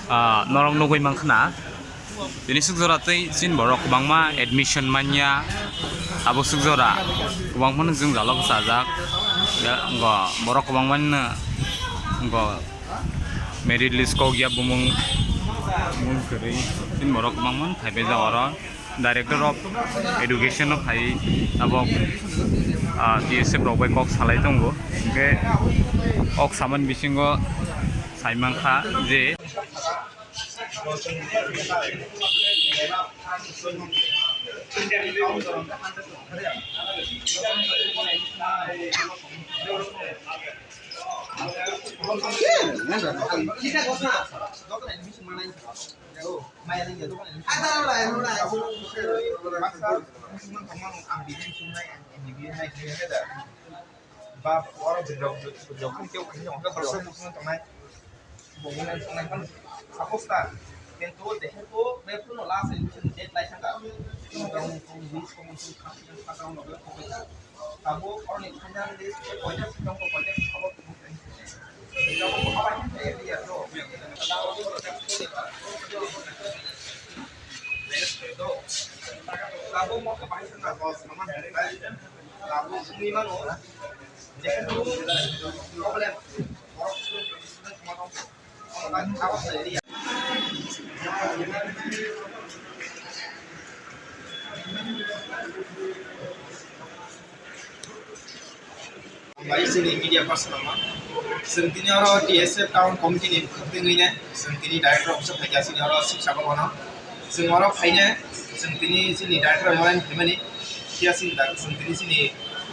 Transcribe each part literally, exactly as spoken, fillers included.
Ah, norok nugwi mankha na, tini swk jora tei chini borok kwbangma admission manya, abo swk jora kwbangma no jwngjalo bwchajak, ya, go, borok kwbangma no, go, merit list kok ya bumung, bumung kwrwi, chini borok kwbangma no phaibaijak oro. Director of Education no phai tabok, ah, T S F rok bai kok salai tongo, hingke kok samani bisingo sai mankha je Tabuk oroni final list koita seat tongkho, koita seat abo tongkho. Tabuk wngwi mano, jehetu problem, borok Bai chini media person rokno. Chwng tini oro T S F town committee ni bwkhak twi wngwi ne chwng tini director office o phaikha, chini oro siksa bobono. Chwng oro phaine chwng tini chini director bai line phaimani. Phiya chini da-, chwng tini chini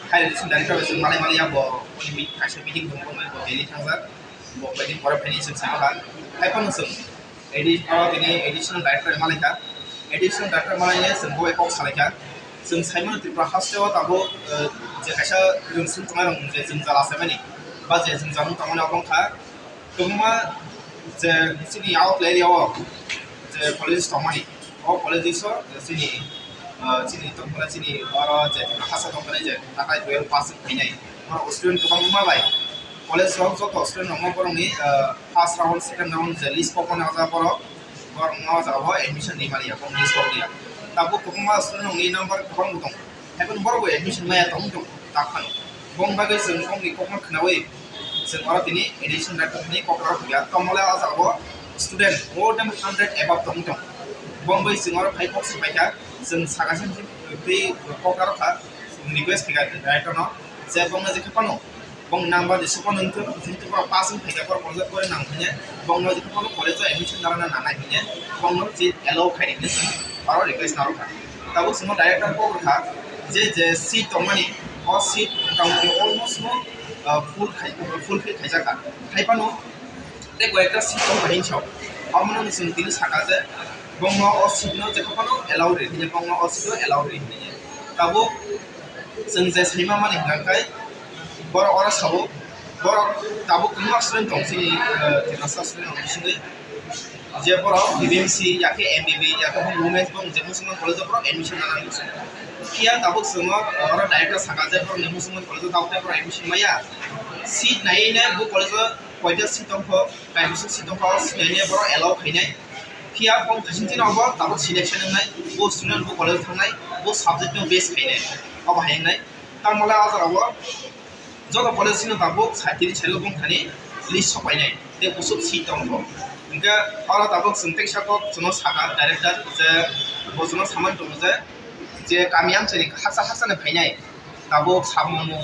higher education director bai chwng malai maliya, bo uni mi-, kaisa meeting tongmani bo Delhi thangjak. Bo bai pore phaini chwng sama kha. Haiphano chwng edi-, oro tini additional director malaikha. Additional director malaine chwng bo bai kok salaikha. Chwng saimano Tripura hasteo tabuk, eh, je kaisa rwngswng tongnai rok je jwngjal achaimani ba je jwngjal wng tongmani obo wngkha kwbangma je chini outlet area o je colleges tongmani. O colleges o chini, ah, chini tongmani chini oro je hasa tongmani je natai twelve pass wng phainai. Oro student kwbangma bai college rok joto student rokno borokni, ah, first round, second round je list kokmani o jaga borok, borokno o jaga o admission rimani ya, borok list kokliya. Tabuk kwbangma student rokni number kwbang bo tongo. Haikhe borok bo admission maya tong tong tak phano. Bong bagwi chwng bongni kokno khnaui chwng oro tini admission rwkha hwnwi kok rok ya. Tongmole o jaga o student more than hundred above tong tong. Bong bai chwng oro phai kok swphaikha, chwng saka se twi kok rok kha, request khaikha director no je bongno je khe phano bong number je suko nung thung, jehetu borok pass wng phaikha, borok college o pore nang hwnwi bongno je khe phano college o admission narwkna nangnai hwnwi bongno je allow khaidi hwnwi chwng oro request narwkha. Tabuk chwngno director kok rwkha je, je seat tongmani, o seat motamoti almost no, ah, full khai-, full fill khaijakha. Haiphano tei koi ekta seat tong bai hinwi sao. Omono chwng tini saka je bongno o seat no jekha phano allow ri hwnwi, bongno o seat no allow ri hwnwi. Tabuk chwng je saima mani hwnkha khe borok oro sao, borok tabuk kwbangma student tong chini, eh, Tiprasa student rok bisingwi. Je borok B B M C ya khe M B B ya khe women's bong je Musulman college o borok admission nana muchung. Phiya tabuk chwng oro director saka je borok ni Musulman college o tabuk tei borok admission maya. Seat naiwi ne bo college o koita seat tongkho, kaisa seat tongkho, seat naiwi ne borok allow khainai. Phiya bong thaisin chini obo tabuk selection wngnai, bo student bo college o thangnai, bo subject no base khainai. Obo hai wngnai. Tamo le o jaga o joto college chini tabuk side tini side o bung thani list sok painai tei busuk seat tong kho. Hingke oro tabuk chwng teisa kok chwngno saka director je bo chwngno samani tongo je, je kami amchaini haksa haksa ni phainai tabuk Samono,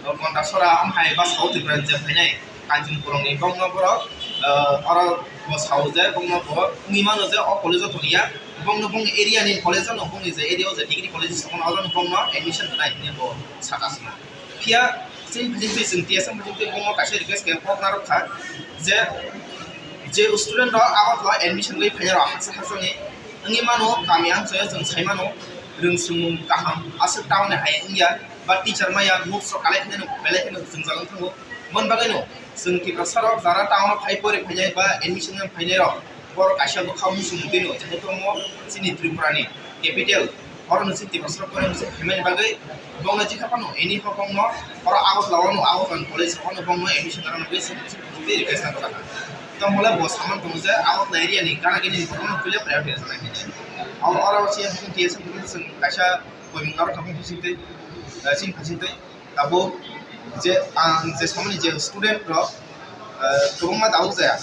Gondasora, amhai ba South Tripura ni je phainai Kanchanpur ni bongno borok, eh, oro bo sao je bongno bo wngwi mano je o college o tongya, bongno bongni area ni college o no bongni je area o je degree college tongo no oro no bongno admission rwnai hinwi bo saka swngo. Phiya chini phaising twi chwng T S F phaising twi bongno kaisa request khe kok narwk kha je, je student rok Agartala admission wi phainai rok haksa haksa ni wngwi mano, kami amchaio chwng sai mano, rwngswngmung kaham aswk town ni hai wngya ba teacher maya notes rok kalai kheno belai kheno jwngjal wng thango. Mon bagwi no chwng Tiprasa rok jara town o phai pori phainai ba admission wng phainai rok borok kaisa bwkha muchung twi no, jehetu omo chini Tripura ni capital, oro no chini Tiprasa rok pore muchung phaimani bagwi bongno jikha phano any hok bongno oro Agartala o no, Agartala ni college rok no bongno admission rwna bagwi chwng twi request kha. Tongmole bo saman tongo je, ang o area ni gana gini borokno puila priority rwna khe. Ang oro se T S F ni seng kaisa poimung norok tongmung sing tei, eh, sing sing tei. Tabuk je ang je samani je student rok, eh, kwbangma tabuk jaya,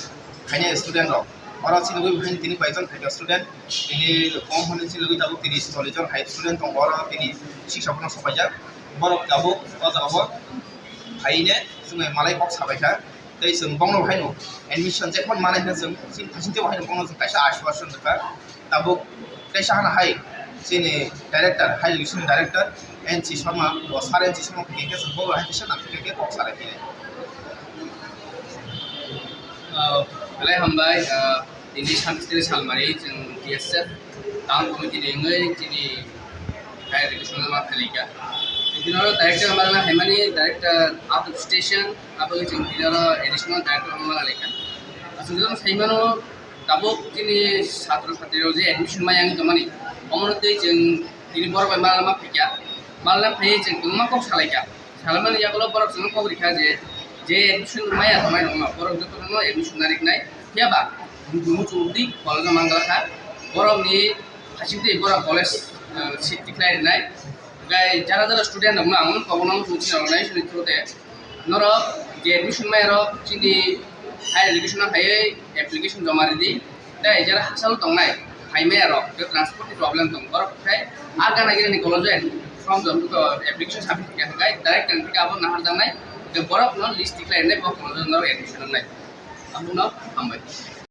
khaina student rok. Oro sinogwi buphani tini kaijon khaika student, tini kom hwnwi sinogwi tabuk tini chollish jon hai student tongo, oro tini six abono sopaijak. Borok tabuk o jaga bo phaine chwngwi malai kok sabaikha. Tei chwng bongno haino admission jephon manai hwnwi chwng chini thasing tebo haino bongno chwng kaisa ashwashan rwkha. Tabuk tei sahana hai chini director, higher education director N C Sharma, bo sir N C Sharma khe khe chwng bo hai kisa nang khe kok salai khe. Ah, belai hambai, ah, tini Santri Salmari, chwng T S F town committee ni wngwi chini higher education ma phalikha. Tini oro director ma haimani director out of station, abo chwng tini oro additional director ma laikha. Aswk jora saimano, tabuk chini satro satri rok je admission maya wngwi tongmani, omono tei chwng tini borok bai malna ma phaikha, malna phaiwi chwng kwbangma kok salaikha. Salmani yagulo borok chwngno kok rikha je, je admission maya tongnai rokno borok jotono admission nariknai, phiya ba muchung twi college o manglakha, borokni hasing twi borok college, eh, seat tikhlai rwnai. Gai jara jara student rokno ang kobono muchung twi rwnai sini through de norok je admission maya rok chini higher education o phaiwi application joma ridi. Tei jara hachalo tongnai, phaimaya rok, tei transport ni problem tong, borok khai a gana gini ni college o form jom to application submit khe khai direct tang khe abo nahar jangnai, tei borok no list tikhlai nai, bo college o norok admission nai. Abo no hambai.